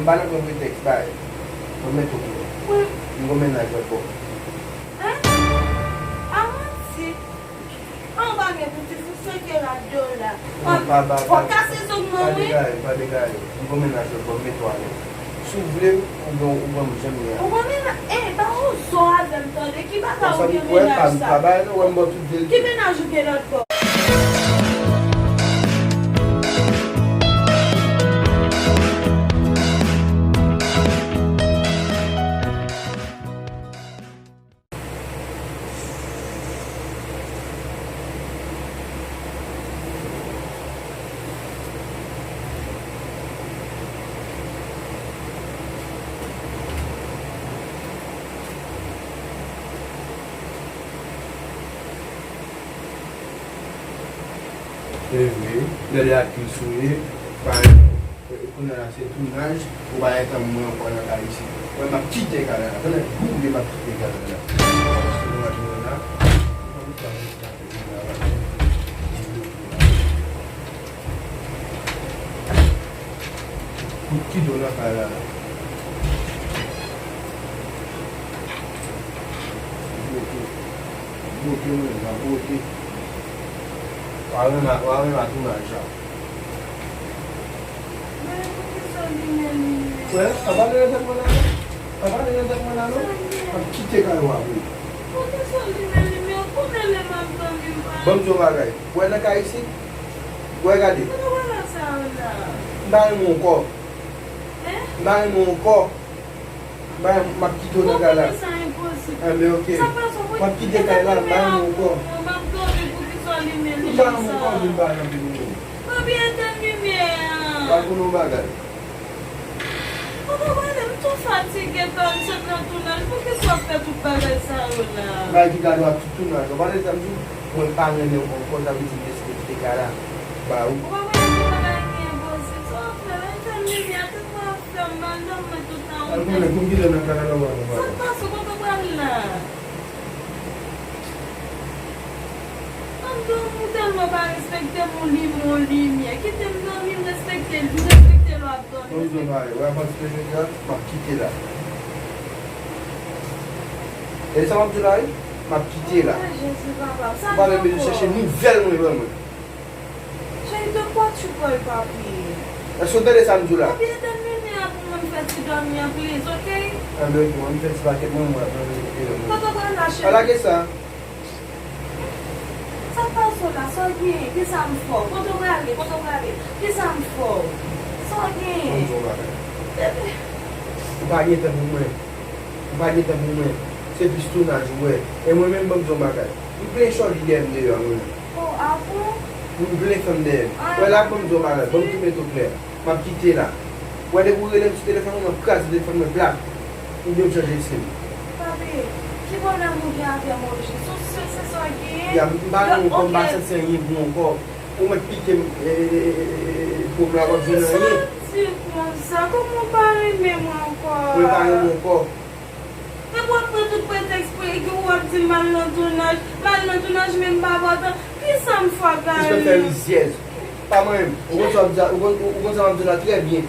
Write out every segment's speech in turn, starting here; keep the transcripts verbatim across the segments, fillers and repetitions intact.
Pa nan pran pretèks, bay. Ban m mete w klè. Wi. M gon mennaj lòt bò. Hein? A manti. An, ou pa gen pitit, ou seke la dola. Non, pa, pa, fò pa, kase zong pa mwen, wi. Degaje, pa degaje. M gon mennaj lòt bò, m mete w alèz. Si w vle m, ou ban, ou ban m jan m ye a. Ou gon mennaj, eh, pa yon zo avè m, tande. Ki bagay ou gen mennaj sa? Pa bay non, wè m ba w tout verite. Ki mennaj ou gen lòt bò? Se vre, lè de aktris ou ye, pa, kounye a la se tounaj, ou pa gentan mwen ankò nan kay isit. Mwen, m ap kite kay la, tande, boule, m ap kite kay la. Kout kito nan kay la. Bloke. Bloke mwen, nan bloke. Wa renmen, wa renmen tounaj la. Men poukisa w limen limyè? Frè, pa pale nan tèt mwen la non. Pa pale nan tèt mwen la non. M ap kite kay ou a, wi. Poukisa w limen limyè? Ou konnen lè m ap dòmi m pa. Ban m di w yon bagay. Ou wè nan kay isit? Ou wè gade. Kote w wè la sa yo la? M pa renmen w ankò. Hein? M pa renmen w ankò. M pa, m ap kite w nan kay la. Ou konnen sa enposib. Enben, oke. Sa pa sa, m ap kite kay la, m pa renmen w ankò. M ap dòmi, poukisa w limen limyè sa? M pa renmen w ankò, vin pale anpil non. Papi, etèn limyè a. Pa konnen yon bagay. Papa, wale, m tou fatige, pa m sot nan tounaj. Poukisa w ap fè tout bagay sa yo la? Bagay ki gade w ap tout tounaj. Ou pa tande sa m di w? Mwen pa renmen w ankò, sa vle di m deside kite kay la ba ou. Ou pa wè se bagay ki enposib. Sa w ap fè la, etèn limyè a, tèt mwen ap fè m mal, dòmi mwen tout tan. Al konnen, pou m kite w nan kay la, nan mwen, nan mwen. Sa k pase, kote w pral la? Ann dòmi, ou tèlman pa respekte m, ou limen yon limyè. Kite m dòmi, m respekte l, m respekte lè w ap dòmi. Ban m di w yon bagay, wè, apati de jodi a, m ap kite la. E sa m ap di w la, wi, m ap kite la. Ah, Jezi, papa, sa. Ou pa menm bezwen chèche nouvèl mwen, ban mwen. Cheri, de quoi tu parles, papi? Èske w tande sa m di w la? Papi, etèn limyè a pou mwen, m fè ti dòmi an, please, ok? Enben, ok, mwen, m fè ti pakèt mwen, mwen, mwen, mwen, mwen. Kote w pral la, cheri? Pa lage sa. Sa k pase w la? Sa w genyen? Kisa m fè w? Kote w prale? Kote w prale? Kisa m fè w? Sa w genyen? Ban m di w yon bagay. Bebe. Ou pa gen tan pou mwen. Ou pa gen tan pou mwen. Se plis tounaj ou wè. E mwen menm, ban m di w yon bagay. M plen chòlè dèyè m deyò a, mwen menm. Oh, ah bon? M plen fanm dèyè m. Wè la, ban m di w yon bagay, ban m tou mete w klè. M ap kite la. Wè, depi w rele m sou telefòn mwen, m ap kraze telefòn mwen plat. Oubyen m chanje sim. Papi, ki pwoblèm ou gen avè m, Oji? Sou se, se sa w genyen? Ya, m pa renmen w ankò, m pa santi anyen pou w ankò. Ou mèt pike m, e, e, e, e, e, po m la, w ap jwenn anyen. Kisa w di konsa? Kòman w pa renmen mwen ankò? Mwen pa renmen w ankò. Epi w ap pran tout pretèks pou, epi w ap di m m al nan tounaj, m al nan tounaj, men m pa pòtan. Kisa m fè, Gary? Sispann fè rizyèz. Pa manyen m. Ou konn sa w ap di a, ou konn, ou konn sa m ap di w la trè byen.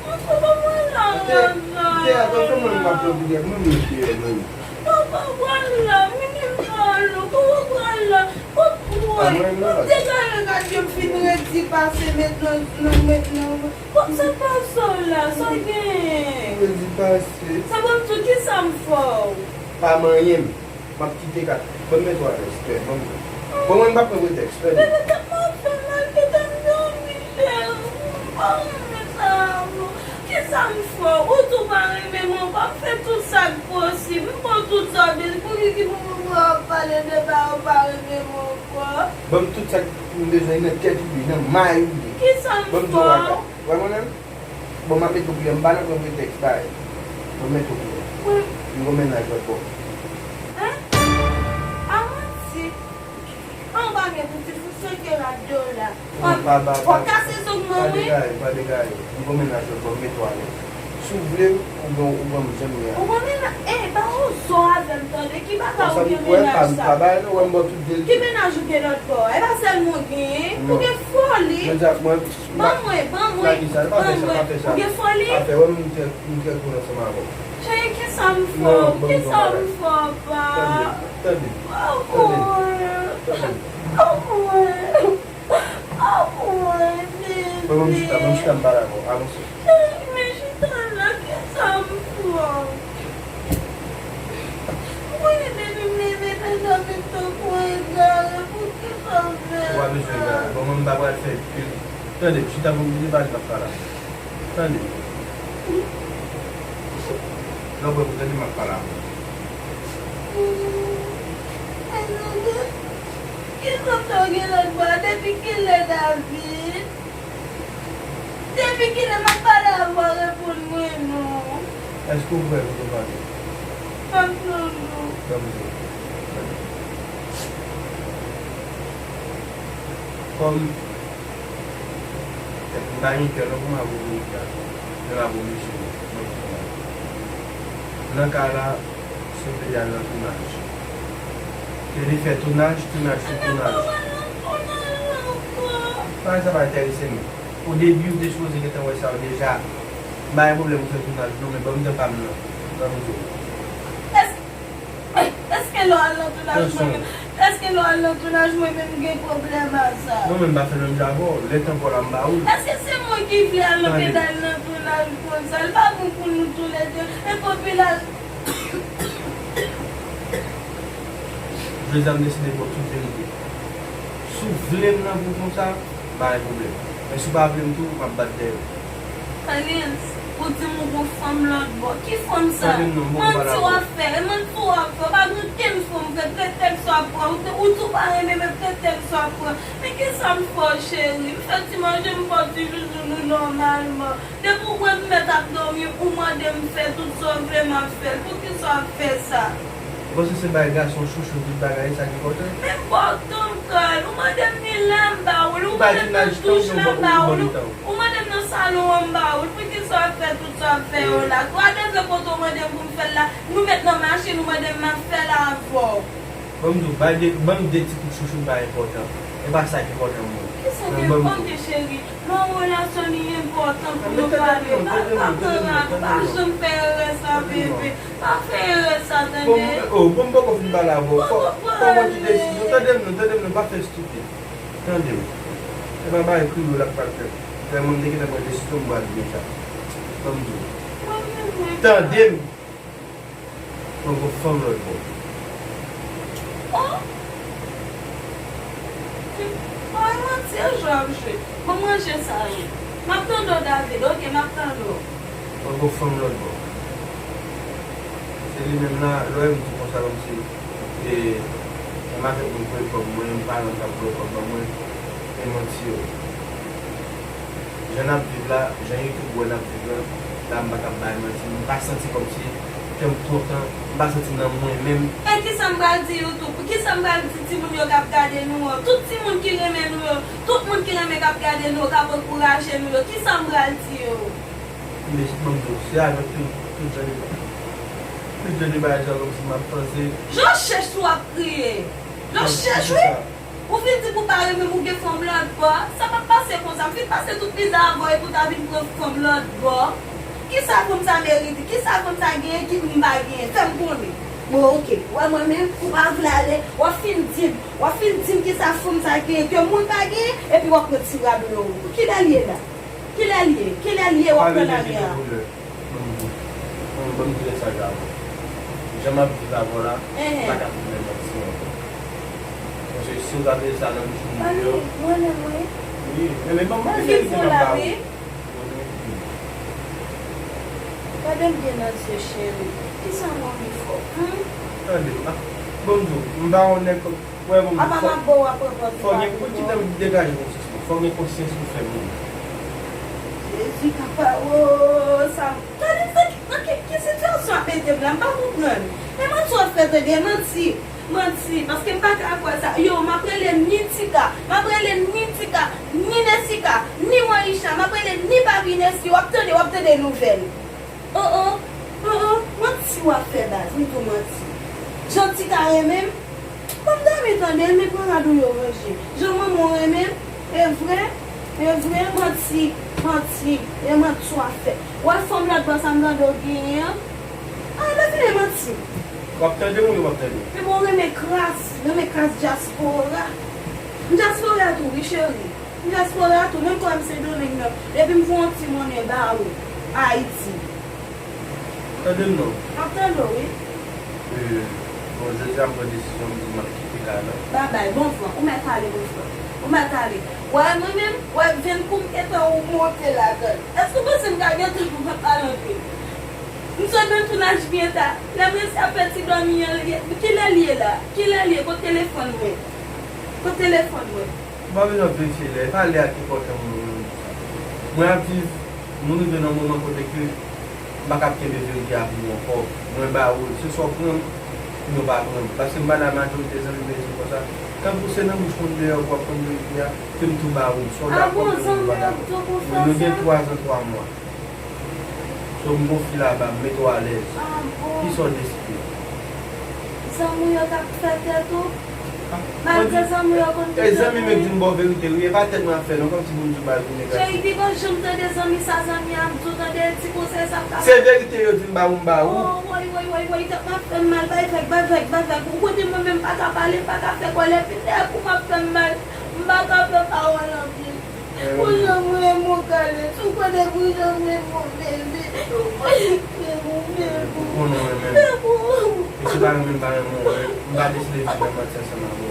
Papa, mwen la, mwen la. Te, te, atò, fè mwen m ap pran rizyèz. Mwen menm deyò, mwen menm. Papa, mwen la, mwen menm la, non, papa, mwen la. Kot mwen? Mwen degaje gade m fin redi pase, met nan, nan, met nan. Bon, sa k pase w la? Sa w genyen? Redi pase. Sa ban m di w, kisa m fè w? Pa manyen m. M ap kite kay. Ban m netwaye, respè. Ban m. Bon, mwen m p ap pran pretèks, tande. Bebe, tèt mwen ap fè m mal, kite m dòmi, cheri. M pa renmen sa, non. Kisa m fè w? Ou di w pa renmen mwen ankò. M fè tout sa k posib. M pran tout sa w bezwen. Poukisa pou w ap pale de bagay ou pa renmen mwen ankò? Ban m tout sa m bezwen nan tèt ou li, nan may ou li. Kisa m fè w? Ban m di w yon bagay. Wè mwen menm? Bon, m ap mete w klè, m pa nan pran pretèks, bay. Ban m mete w klè. Wi. M gon mennaj lòt bò. Hein? A manti. An, ou pa gen pitit, ou seke la dola. Non, pa, pa, fò kase zong mwen, wi. Pa degaje, pa degaje. M gon mennaj lòt bò, m mete w alèz. Si w vle m, ou ban, ou ban m jan m ye a. Ou ban mennaj, eh, ba yon zo avè m tande, ki bagay ou gen mennaj sa? Ki mennaj ou gen lòtbò a? E pa sèl mwen genyen, ou gen foli. Ban mwen, ban mwen, ban mwen. Ou gen foli? Pa fè, wè m trè, m trè koul ansanm avè w. Cheri, kisa m fè w? Kisa m fè w, pa? Tande, tande, tande, tande. Ban m chita, ban m chita, m pale avè w. Avanse. Cheri, men chita la, kisa m fè w? Ou konnen depi m leve nan dòmi m tankou egare, poukisa m fè sa? Ou pa bezwen egare. Bon, mwen m pa pral fè pil. Tande, chita pou m vide pale m ap pale avè w. Tande. Lè w prè pou tande m ap pale avè w. Kisa sa gen lòt bò a? Depi kilè, David? Depi kilè m ap pale avè w, reponn mwen non. Èske w prè pou nou pale? Ban m di w. Ban m di w. Kòm m pa gen kè non pou m ap obeyi la, men m ap oblije mwen konsa. Nan ka la, si w vle al nan tounaj, ke li fè tounaj, tounaj sou tounaj. Bagay sa pa enterese m. O debi, ou te sipoze gentan wè sa yo deja. M pa gen pwoblèm ou fè tounaj non, men ban m tan pa m nan. Ban m di w. Èske lè w al nan tounaj mwen menm, èske lè w al nan tounaj mwen menm gen pwoblèm a sa? Non, men m pa fè menm jan avè w. Lè tan pa w la, m ba ou l. Èske se mwen ki vle al nan pedal nan tounaj konsa? Li pa bon pou nou toulède. E popilasyon. Jodi a, m deside ba w tout verite. Si w vle m nan pou konsa, pa gen pwoblèm. Men si w pa vle m tou, m ap bat dèyè w. Anies, ou di m ou gon fanm lòt bò. Ki fanm sa? Manti w ap fè, e manti w ap fè. Ou pa gen okenn fanm vre, pretèks w ap pran. Ou di w pa renmen, men pretèks w ap pran. Men kisa m fè w, cheri? M fè ti manje, m fè w ti joujou nou nòmalman. Depi w wè m mèt ap dòmi, ou mande m fè tout sa w vle, m ap fè l. Poukisa w ap fè sa? Ou panse se bay gason chouchou tout bagay sa ki enpòtan? Men m ba w tan, Carl. Ou mande m ni lè, m ba ou l. Ou mande m nan douch la, m ba ou l. Ou mande m nan salon an, m ba ou l. Poukisa w ap fè tout sa w ap fè yo la? Twa degrè kote w mande m pou m fè l la, nou met nan machin, ou mande m, m ap fè l avè w. Ban m di w, bay de, ban m de ti kout chouchou pa enpòtan. E pa sa ki enpòtan pou mwen. Kisa ki enpòtan, cheri? Nan yon relasyon, li enpòtan pou nou pale. Pa, pa pran rad, pa janm fè erè sa, bebe. Pa fè erè sa, tande? Bon, m, oh, bon, m poko fin pale avè w. Fò, fò mwen kite desizyon. Tande m non, tande m non, pa fè estipid. Tande m. E pa bay kriyo l ap pral fè. Frè mwen, m te gentan pran desizyon, m pral di deja. Ban m di w. Tande m. Mwen gon fanm lòt bò. Oh! Oh, e manti, e jwe ap jwe. Bon, manje sa yo. M ap tande w, David. Oke, m ap tande w. Mwen gon fanm lòt bò. Se li menm la, lè w wè m di konsa, kòmsi, e, menm avèk moun voye kòb mwen, m paran k ap voye kòb ban mwen, e manti yo. Jan n ap viv la, jan YouTube wè n ap viv la, la m pa t ap bay manti, m pa santi kòmsi kè m kontan, m pa santi nan mwen menm. E kisa m pral di YouTube? Kisa m pral di timoun yo k ap gade nou an? Tout timoun ki renmen nou yo, tout moun ki renmen k ap gade nou yo, k ap ankouraje nou yo, kisa m pral di yo? Men, ban m di w, se avèk tout, tout jan de, tout jan de bagay sa kòmsi m ap panse. Jan w chèch tou w ap kriye. Jan w chèch, wi. Ou vin di pou w pa renmen m, ou gen fanm lòt bò. Sa p ap pase konsa. M fin pase tout mizè avè w epi w ta vin pran fanm lòt bò. Kisa fanm sa merite? Kisa fanm sa genyen ki m pa genyen? Fè m konnen. Bon, oke. Wè mwen menm, ou pa vle ale, w ap fin di m, w ap fin di m kisa fanm sa genyen ke mwen pa genyen, epi w ap pran ti rad ou nan ou. Kilè l ye la? Kilè l ye? Kilè l ye w ap pran lari a? Ban m di, ban m, ban m di lè sa jan avè w. Jan m ap viv avè w la, m pa ka fout mèt manti ankò. Paske si w ta mete sa nan bouch moun deyò. Mwen menm, wi. Wi, men, men ban m bay verite m ap ba ou. Gade m byen nan zye, cheri. Kisa m anvi fè w? Tande m, ban m di w, m pa yon nèg Wè, bon, apa m ap ba w ap pran pòz ou pa vle. Fò gen, pou kite m degaje konsyans mwen. Fò gen konsyans pou fè moun. Jezi, papa, o, sa. Tande, nan ki, nan ki, ki sitiyasyon w ap mete m la? M pa konprann. E manti w ap fè tande, e manti. Manti, paske m pa ka kwè sa. Yo, m ap rele ni Tika, m ap rele ni Tika, ni Nesika, ni Morisha, m ap rele ni Papi Nesi, w ap tande, w ap tande nouvèl. Oh, oh, oh, oh, manti w ap fè, baz, m tou manti. Jan ti ka renmen m, ban m dòmi tande, men pran rad ou yo ranje. Jan manman w renmen m, e vre, e vre, manti, manti, e manti w ap fè. W wè fanm lòt bò sa m tande w genyen an? Ah, lè fini manti. W ap tande moun ou p ap tande? Men bon, renmen kras, renmen kras dyaspora. M dyaspora tou, wi, cheri. M dyaspora tou, menm kòm Sendomeng nan. Depi m voye yon ti monnen ba ou, Ayiti. Tande m non. M ap tande w, wi. E, bon, jodi a m pran desizyon, m di m ap kite kay la. Babay, bon van, ou mèt ale, bon van. Ou mèt ale. Wè, mwen menm, wè, venn kou m gentan ou monte ladan l. Èske w panse m ka gentan pou m ap pale anpil? M sot nan tounaj byen ta. Lè m resi ap fè ti dòmi an, li, kilè l ye la? Kilè l ye? Kot telefòn mwen? Kot telefòn mwen? Ou pa bezwen ap verifye lè, e pa lè a ki enpòtan pou mwen menm. Mwen ap viv, nou rive nan moman kote ke m pa ka ap kenbe verite a pou ou ankò. Mwen ba ou l, se swa w pran m, oubyen w pa pran m. Paske m pa nan majorite zanmi m di m konsa, tankou se nan bouch moun deyò pou w ap konn verite a, ke m tou ba ou l, swa w dakò oubyen w pa dakò. Nou gen twa zan twa mwa. So, m gon fi laba, m mete w alèz. Ah bon? Kisa w deside? Zanmi w yo t ap fè tèt ou? Ah, malgre zanmi w yo konn tout. E zanmi m yo k di m ba w verite l, wi, e pa tèt mwen ap fè non, kòmsi pou m di w bagay pou negatif. Cheri, pi gon jan m tande zanmi sa, zanmi a m di w tande ti konsèy sa ap ka. Se verite yo di m ba ou, m ba ou. Oh, woy, woy, woy, woy, tèt mwen ap fè m mal, bay vag, bay vag, bay vag. Ou konnen mwen menm m pa ka pale, m pa ka fè kòlè, pi lè pou m ap fè m mal, m pa ka fè pawòl anpil. Pou jan mwen renmen w, Carlens, ou konnen pou jan mwen renmen w, bebe. Ou konnen mwen renmen w, bebe. Ou konnen w renmen m. E si w pa renmen m, pa renmen w, m pa deside viv nan manti ansanm avè w.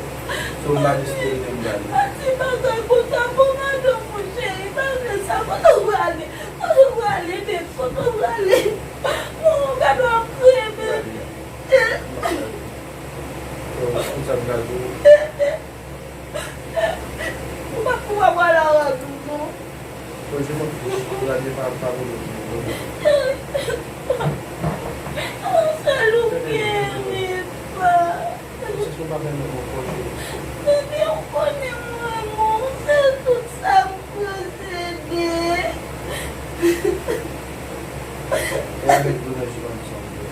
So, m pa deside rete m prale. Pa di bagay konsa, bon, madanm mwen cheri, pa fè sa. Kote w prale? Kote w prale, bebe? Kote w prale? Bon, gade w ap kriye, bebe. Yo, konsa m ka di w. Ou pa, ou pa pral a rad ou non. Bon, je m'en fiche. Ou la gen pa, pa pou nou. Sèl ou gen, Riva. Se sou pa fè nou konfòte. Bebe, ou konnen mwen, mwen fè tout sa m posede. E avèk bonè sou pa m sanble.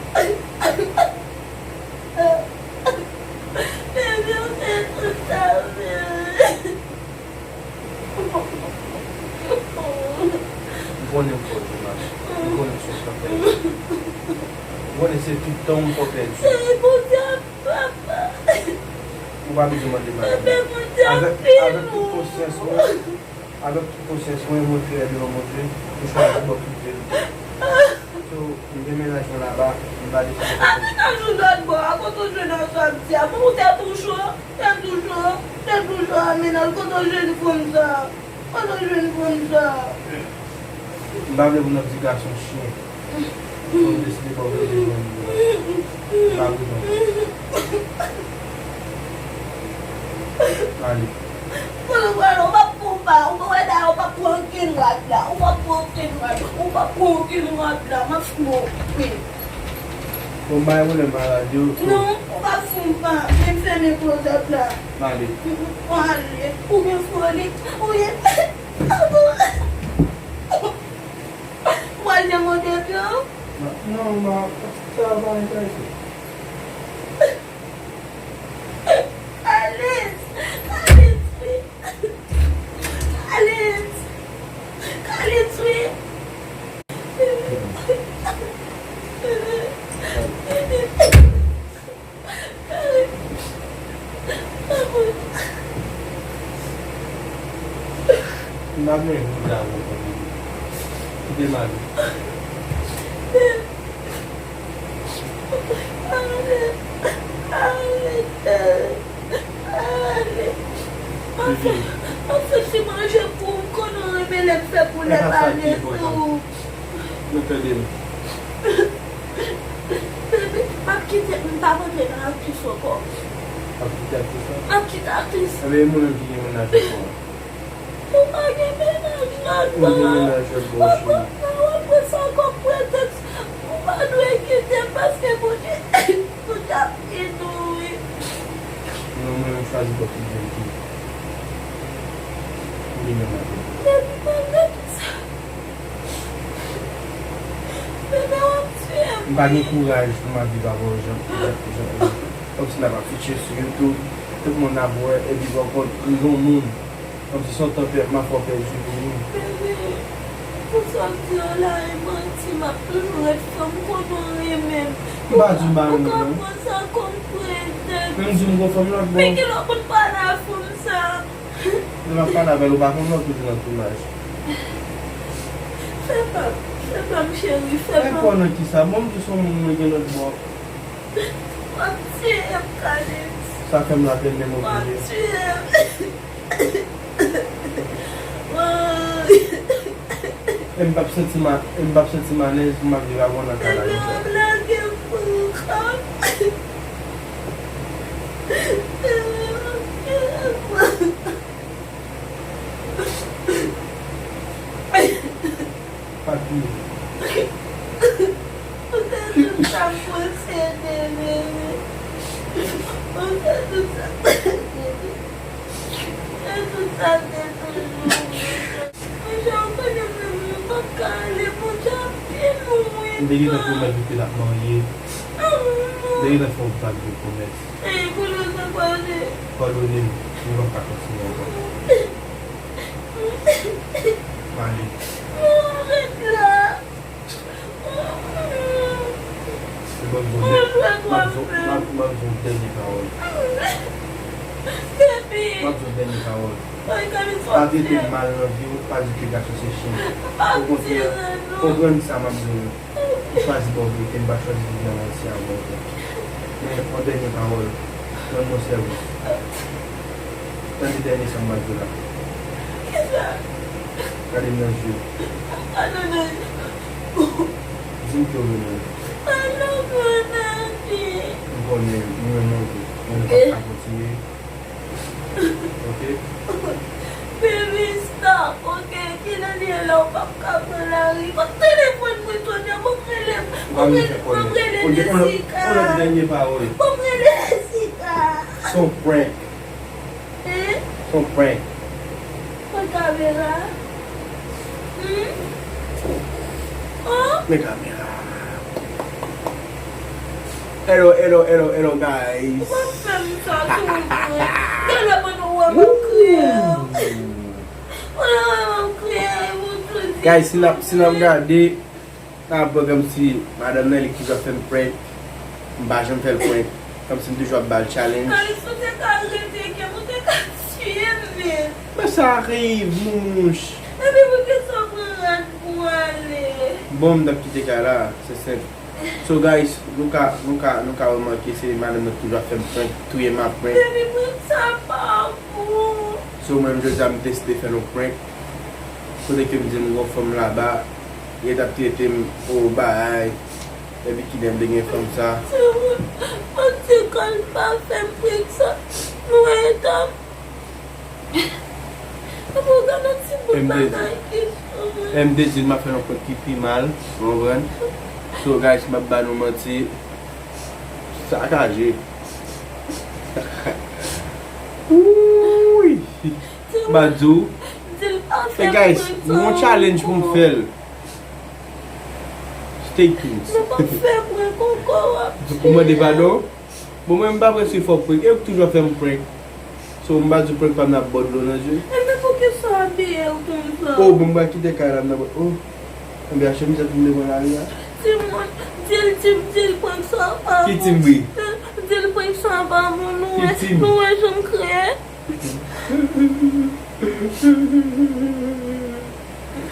Bebe, ou te tout sa vre. M konnen m fò Jonas. M konnen m se w k ap pèdi. M konnen se tout tan w m fò pèdi. Cheri, Bondye ap papa. Ou pa bezwen mande bagay. Bebe, Bondye ap pini w. Avèk, avèk tout konsyans mwen, avèk tout konsyans mwen, mwen klè devan Bondye, m chwazi bò kote l. So, m gen mennaj mwen laba, m pa deside. A mennaj ou lòt bò a, kote w jwenn sa w ap di a? Bon, ou tèt ou cho, tèt ou cho, tèt ou cho a mennaj, kote w jwenn fanm sa a? Kote w jwenn fanm sa a? M pa vle pou n ap di gason chen. So, m deside ba w verite mwen menm. M pa bezwen. Ale. Kote w prale, ou p ap pran pa, ou wè dayè, ou p ap pran okenn rad la, ou p ap pran okenn rad, ou p ap pran okenn rad la, m ap fouwe w. Bon, m bay pwoblèm pa rad yo. Non, ou p ap fè m pa, men fèmen klozèt la. M ale. Ou ale, ou gen foli, ou gen. Ou al demande pye w? Non, non, ma, sa va enterese. Carlens! Carlens, wi! Carlens! Carlens, wi! M pa gen jou sa pou konn. Kite m ale. Anfèt, anfèt, se manje pou ou, m konnen w renmen lè m fè poulè pale tou. Mwen tande m. Bebe, m ap kite, m p ap antre nan aktris ankò. W ap kite aktris lan? M ap kite aktris. Ebyen, e moun nan ki gen mennaj ankò a? Ou pa gen mennaj ladan. Ou gen mennaj lòt bò, cheri. W ap pran sa kòm pretèks. Ou pa dwe kite m paske Bondye, Bondye ap pini w, wi. Non, mwen menm chwazi bò ki byen ki. M gen mennaj. Bebe, malgre tout sa. Bebe, M pa gen kouraj pou m ap viv avè w jan, jan, jan, kòmsi n ap afiche sou YouTube, tout moun ap wè, epi pa kont m gon moun, kòmsi se yon tan pè-, m ap fè w pèdi pou moun. Bebe, pou sa w di yo la, e manti, m ap toujou ret fanm, konnen w renmen m. M pa di w m pa renmen w non. Ou ka pran sa kòm pretèks. Men m di w m gon fanm lòt bò. Men kilè w konn pale a fanm sa? Lè m ap pale avè l, ou pa konn lè w toujou nan tounaj. Fè pa, fè pa m cheri, fè pa. Fè pa w nan kisa? Bon, m di w se yon moun mwen gen lòt bò. W ap tiye m, Calix. Sa fè m lapèn, men m oblije. W ap tiye m. E m p ap santi m a, e m p ap santi m alèz pou m ap viv avè w nan kay la konsa. Epi w ap lage m pou kòb. Pa kriye. Ou te tout sa m posede, bebe. Ou te tout sa m posede. Ou te tout sa m te toujou vle. Monchè, ou konnen menm, mwen p ap ka ale, monchè, ap pye nou, wi. M te gentan pwomèt ou ke n ap marye. M te gentan fè yon vag de pwomès. Ey, kounye a sa pase? Padone m, nou p ap ka kontinye ankò. M ale. Non, ret la. M ap di w, m ap, m ap di w dènye pawòl. M ap di w dènye pawòl. Pa trete m mal nan vi w, pa di ke gason se chen. Okontrè, konprann sa m ap di w. M chwazi ba w verite, m pa chwazi viv nan manti avè w. Men, yon dènye pawòl, rann mwen sèvis. Tande dènye sa m pral di w la. Kisa? Gade m nan je. Gade nan je. Di m ke w renmen m. Gade nan je. M konnen, m renmen w tou. Men nou p ap ka kontinye. Ok? Baby, stop, ok? Kilè li ye la, ou p ap ka pran lari. Kot telefòn mwen, Tonya? Ban m rele, ban m rele, ban m rele Jessica. Ban m rele Jessica. Se yon prank. Hein? Se yon prank. Kot kamera? Hmm? Oh? Men kamera. Hello, hello, hello, hello, guys. Ou pa fè m sa, silvouplè. Gade pandan w wè m ap kriye. Pandan w wè m ap kriye, ou toujou. Guys, si n ap, si n ap gade, n ap wè kòmsi madanm nan, li ki toujou ap fè m prank. M pa janm fè l prank. Kòmsi m toujou ap ba l challenge. Calix, ou te ka rete, ke ou te ka tiye m, men. Men sa rive, mouch. Epi poukisa w pran rad pou w ale? Bon, m t ap kite kay la, se senp. So, guys, nou ka, nou ka, nou ka remake se madanm nan ki toujou ap fè m prank, touye m ap prank. Baby, prank sa pa bon. So, mwen menm jodi a, m deside fè nou prank. Kote ke m di m gon fanm laba, li t ap trete m o bagay, epi ki lè m te gen fanm sa. Mwen di kòl pa fè m prank sa. Nou wè etan. Epi w gade yon ti bout bagay ki sou mwen. M te di l m ap fè yon prank ki pi mal, ou konprann? So, guys, m ap ba nou manti. Sakaje. Wouy! M ap di w. Di l pa fè m prank sa ankò. Guys, m gon challenge pou m fè l. Stay tuned. Nou p ap fè prank ankò, w ap tiye m. Ou mande padon? Bon, mwen, m pa prèske fè w prank. E ou k toujou ap fè m prank. So, m pa di w prank pa m nan bò dlo nan je. Ebyen, poukisa w abiye w konsa? Oh, bon, m pral kite kay la, m nan bò. Oh, ebyen, achte mizè pou m devan lari a. Timoun, di l, di, di l prank sa pa bon. Ki Tim wi? Di l prank sa pa bon, nou wè, nou wè jan m kriye.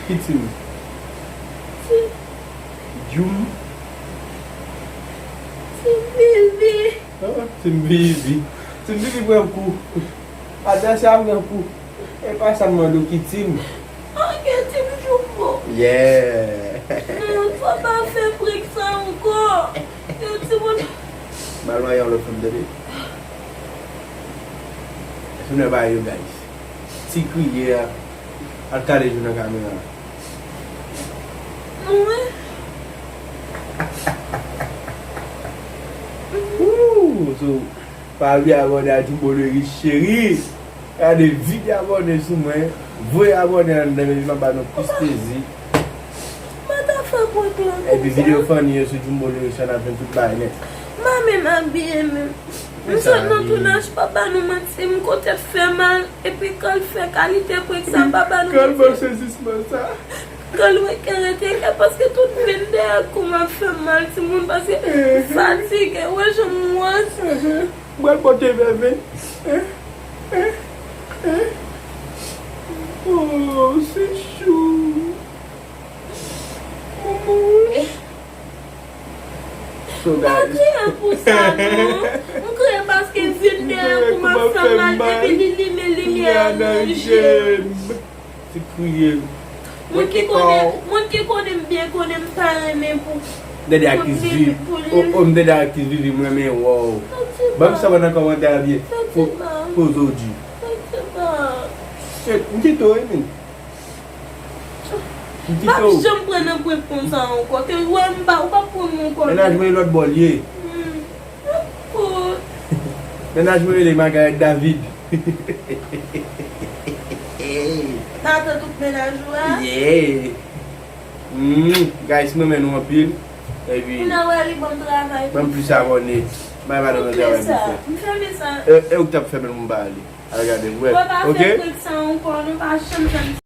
Ki Tim? Tim. Jum. Tim Bibi. Ah, Tim Bibi. Tim Bibi pran kou. Adasya pran kou. E pa sa m mande w ki Tim. Ok, Tim Jumbo. Yeah. Non, fò pa fè prank sa ankò. Yo, timoun. M al marye yon lòt fanm, tande. Jounen ba yo, guys. Ti kriye a. Al kale je nan kamera a. Ooh, so, pa bliye abòne a Jumbo le Riche cheri. Gade vide abòne sou mwen. Voye abòne anndan, epi m ap ba nou plis plezi. Mwen ta fè Epi videyo funny yo sou Jumbo Lyrics, n ap jwenn tout bagay nèt. M pa menm abiye menm. M sot nan tounaj, pa ba nou manti, m kote fè mal, epi kan l fè kalite prank sa, pa ba nou manti. Kan l ban sezisman sa. Kan l wè kè rete kè, paske tout venn dèyè kou m ap fè mal, timoun, paske m fatige, wè jan m wòz. Mwen pote vèven. Oh, se chou. Maman. So, guys. M pa kriye pou sa, non. M kriye paske vin dèyè pou m ap fè mal, epi li limen limyè a nan je m. Ti kriye. Moun ki konnen, moun ki konnen m byen konnen m pa renmen pou. M tande aktris Vivi. Oh, oh, m tande aktris Vivi, m renmen, wow. Ban m sa nan kòmantè a byen. Pou, pou Zodi. Shit, m kite w, wi, men. M kite w. M p ap janm pran nan prank konsa ankò. Ke w wè m pa, ou p ap pran m ankò. Mennaj mwen lòt bò l ye. Hmm. Ankò. Mennaj mwen rele Margaret David. Matant ou k mennaj ou a? Yeah. Hmm, guys, mwen renmen nou anpil. Epi, moun nan wè li ban m travay. Ban m plis abòne. Bay madanm nan travay pou fè. M fèmen sa. E, e ou k t ap fèmen l, m ba li. Al gade, m wè. Mwen pa fè prank sa ankò, non, pa janm fè m